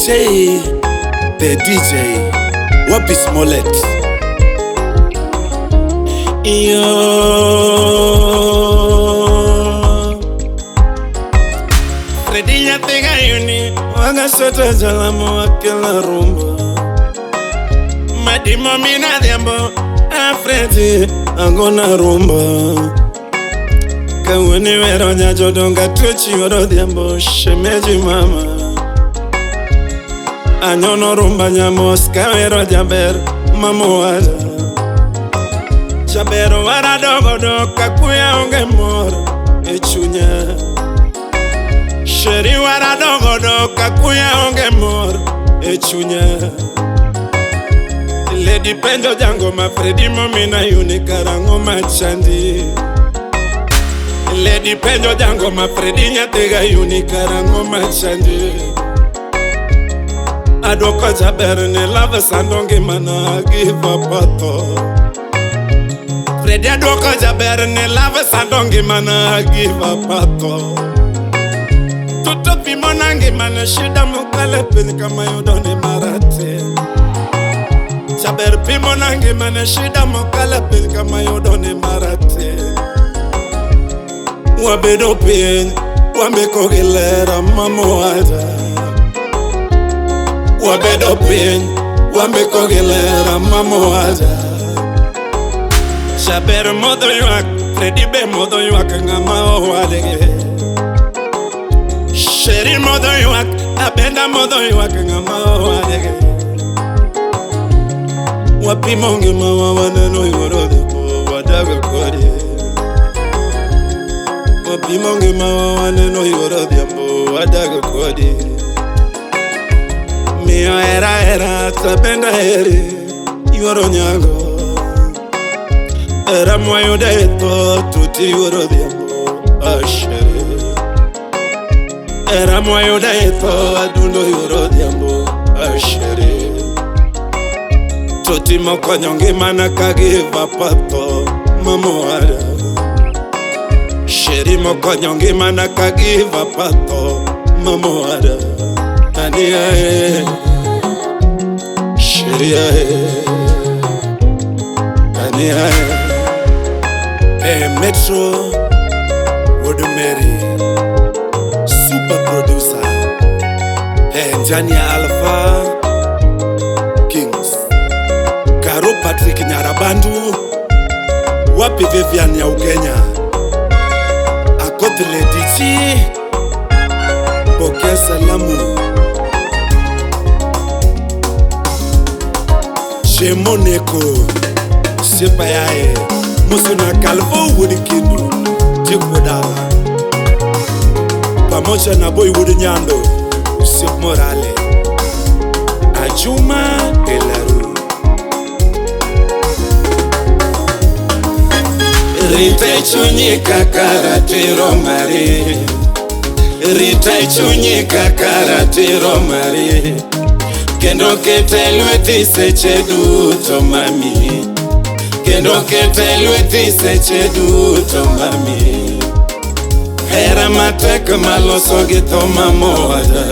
J the DJ Wapi Smollett. Iyo Freddy nyathi gayuni wagasota jalamo akela rumba Madimo mina dhiambo Afredi angona rumba Kawuni wero nyajodonga tuchi oro dhiambo shemeji mama Anyono rumba nyamos kawero jaber mamuada Jabero waradogodo kakuya onge mor e chunya Sheri waradogodo kakuya onge mor e chunya Lady penjo jango ma Freddy momina yuni karango machandi Lady penjo jango ma Freddy nyathiga yuni karango machandi Adwoko jaber ni love sando ngimana give up atho Freddy adwoko jaber ni love sando ngimana give up atho Tuto pimona ngimana shida mokale piny kama yudo ni maratin Jaber pimona ngimana shida mokale piny kama yudo ni maratin Wabedo piny wambeko gi lera mamowacha Wabedo piny wambeko gi lera mamowacha Jaber modho ywak Freddy be modho ywak ng'ama owadgi Sheri modho ywak Abenda modho ywak ng'ama owadgi Wapimo ngimawa waneno yuoro dhiambo wadago kode Wapimo ngimawa waneno yuoro dhiambo wadago kode Miyo hera hera tabenda heri yuoro nyango Hera mwayudo e tho tuti yuoro dhiambo ashere Hera mwayudo e tho adundo yuoro dhiambo ashere Toti mokonyo ngimana ka give up atho mamoara Sheri mokonyo ngimana ka give up atho mamoara Ani ae Sheri ae Ani ae Metro Wuod Mary Super producer Njania Alpha Kings Karo Patrick Nyarabandu Wapi Vivian ya Ukenya Akoth Lady G Pokea salamu Shemoneko Sepa yae Musuna Calvo Wuod Kindu Jikwo dala Pamoja na Boy Wuod Nyando Usiep Morale Ajuma Elaru Rite chunyi kaka ratiro mari Rite chunyi kaka ratiro mari Kendo kete lweti seche duto mami Kendo kete lweti seche duto mami Hera matek maloso gi tho mamoja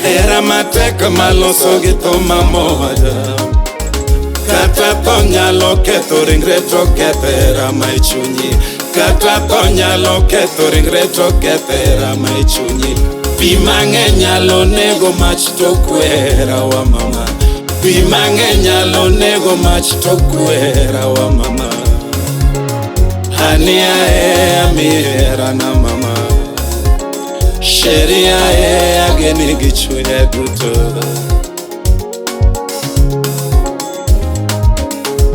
Hera matek maloso gi tho mamoja Kata tho nyalo ketho ringre to ketho hera ma e chunyi Kata tho nyalo ketho ringre to ketho hera ma e chunyi Pi mang'eny nyalo nego mach to kwera wa mama Pi mang'eny nyalo nego mach to kwera wa mama Hani ae amiera na mama Sheri ae ageni gi chunya duto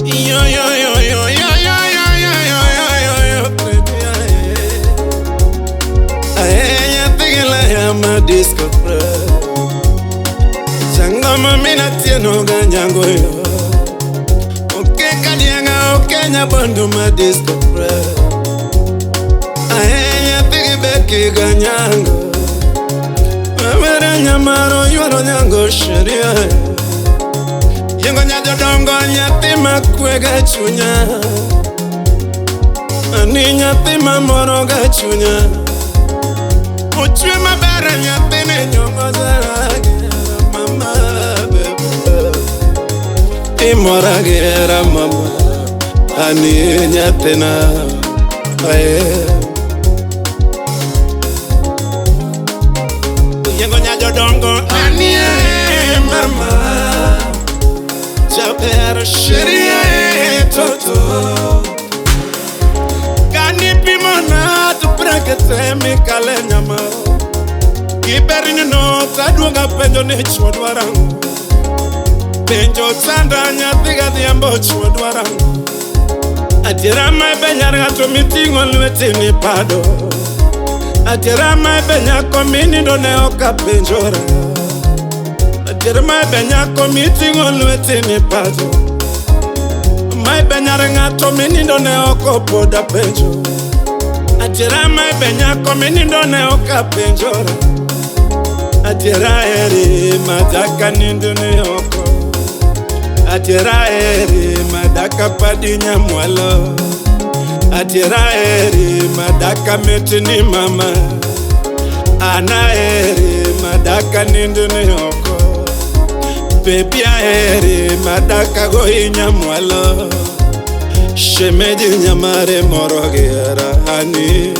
Yo yo yo yo yo yo yo yo yo yo yo yo Ae nyathi gi laya ma disco fresh Changoma mina tieno ga nyango yo Oke kadianga oke nyabondo ma disco fresh Ae nyathi gi beki ga nyango Awere nyamaro yuoro nyango sheria Yengo nyajodongo nyathi makwega chunya Ani nyathi mamoro ga chunya Ochwe maber nyathini nyongo zarage Imora gi hera mama, ani nyathina. Ae. Yengo nya jodongo anie mama, jaber sheria e toto. Kani pimona to brekete mikale nyama. Giberini no taduoga penjo ni chuo dwarang'o. Penjo chanda nyathi gadhiambo chuo dwarang'o. Adiera ma be nyar ng'ato miting'o lweti ni pado. Adiera ma be nyako minindo ne ok apenjora. Adiera ma be nyako miting'o lweti ni pado. Ma be nyar ng'ato minindo ne ok opoda penjo. Adiera ma be nyako minindo ne ok apenjora. Adiera eri madaka nindo ne oko. Adiera eri madaka padi nyamwalo. Adiera eri madaka metini mama. Ana eri madaka nindo ne oko. Baby eri madaka go inyamwalo. Shemeji nyamare moro gi hera ani.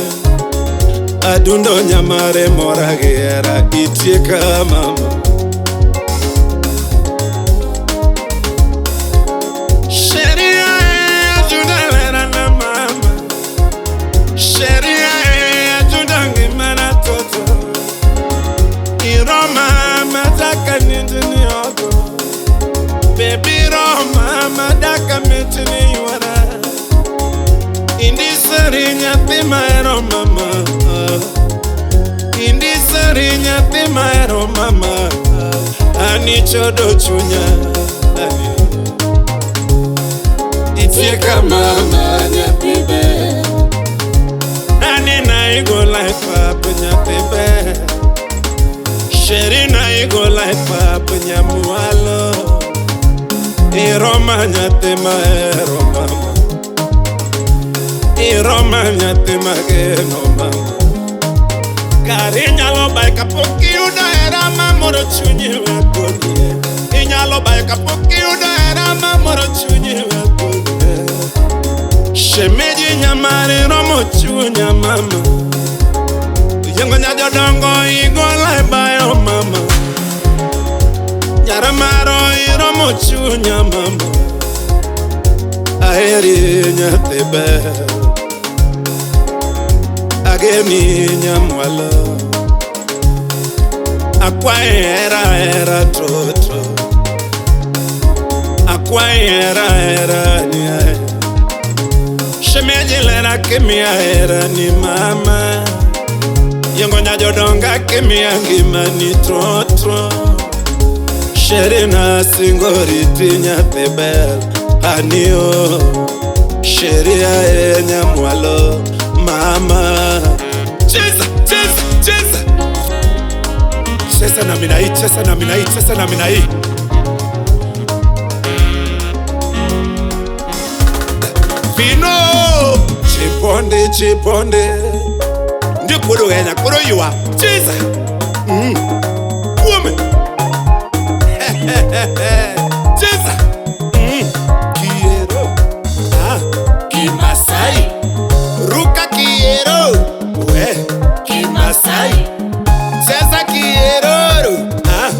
Adundo nyamare mora gi hera itieka mama. Sheria ajuda lera na mama. Sheria ajuda ngimana toto. Iroma madaka nindini oko. Baby Roma madaka mitini yuara. Indisari nyathi mahero mama. Indisari nyathi mahero mama. Ani chodo chunya. Itieka mama nyathi ber. Ani na igo like papa nyathi ber. Sheri na igo like papa nyamualo. Iroma nyathi mahero mama. Iroma nyathi mageno mama. Kare inyalo bayo kapok iyudo hera mamoro chunyi wekodie. Inyalo bayo kapok iyudo hera mamoro chunyi wekodie. Shemeji nyamare romo chunya mama. Yengo nya jodongo igola e bayo mama. Nyara maro iromo chunya mama. Aheri nyathi ber. Ageni nyamwalo. Akwaye hera hera toto. Akwaye hera hera ni ae. Shemeji lera kimiya hera ni mama. Yengo nya jodonga kimiya ngima ni trotro. Sherina singoriti nyathi ber anio. Sheria e nyamwalo mama. Cheza, cheza, cheza. Cheza na mina hii, cheza na mina hii, cheza na mina hii. Vino chiponde, chiponde. Ndikuru enya kuru yuwa. Cheza. Kuome. Cheza. Kiero. Ah, Kimasai. Ruka kiero. We, Kimasai. Cheza kiero. Ah,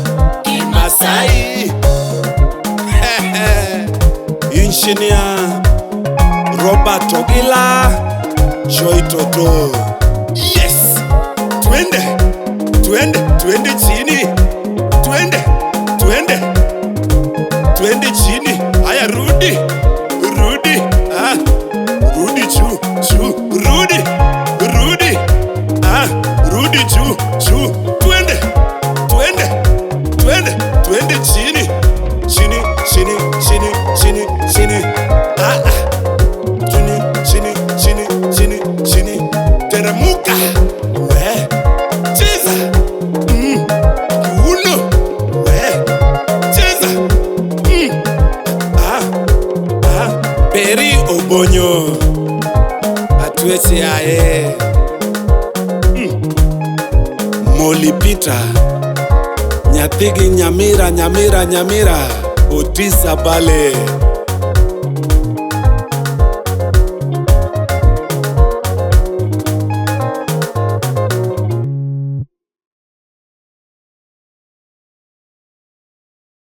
Kimasai. Engineer Robert Ogila Joy Toto. Yes. Twende. Twende, twende chini. Twende, twende. Twende chini. Aya rudi. Rudi. Ah. Rudi juu, juu. Rudi. Rudi. Ah, rudi juu, juu. Twende. Twende. Twende, twende chini. Chini, chini, chini, chini, chini. Ah ah. Chini, chini, chini, chini, chini. Teremuka. We. Cheza. Kiuno. We. Cheza. Ah. Ah. Peri Obonyo. Atueche ae. Molly Peter. Nyathigi Nyamira, Nyamira, Nyamira. Otisa Bale.